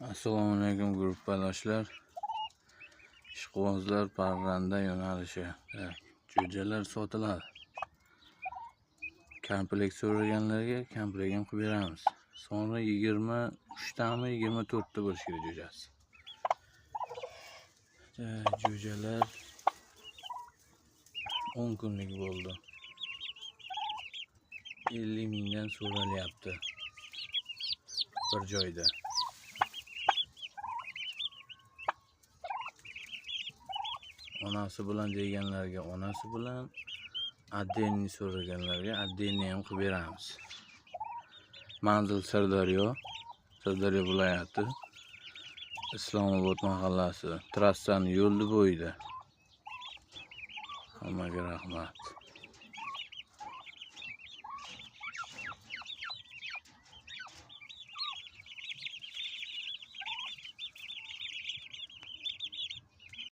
Assalomu alaykum, gruppadoshlar. Ishqibozlar parranda yo'nalishi. Jo'jalar sotiladi. Komplekt so'raganlarga komplekt ham qilib beramiz. Soni 23 tami, 24 ta bo'lishi kerak jo'jasi. Jo'jalar 10 kunlik bo'ldi. 50 mingdan so'ralyapti bir joyda. Onasi bilan deganlarga onasi bilan, отдельный so'raganlarga отдельный ham qilib beramiz. Manzil Sirdaryo, Sirdaryo viloyati, Islomobod mahallasi, trassani yo'lni bo'yida. Hammaga rahmat.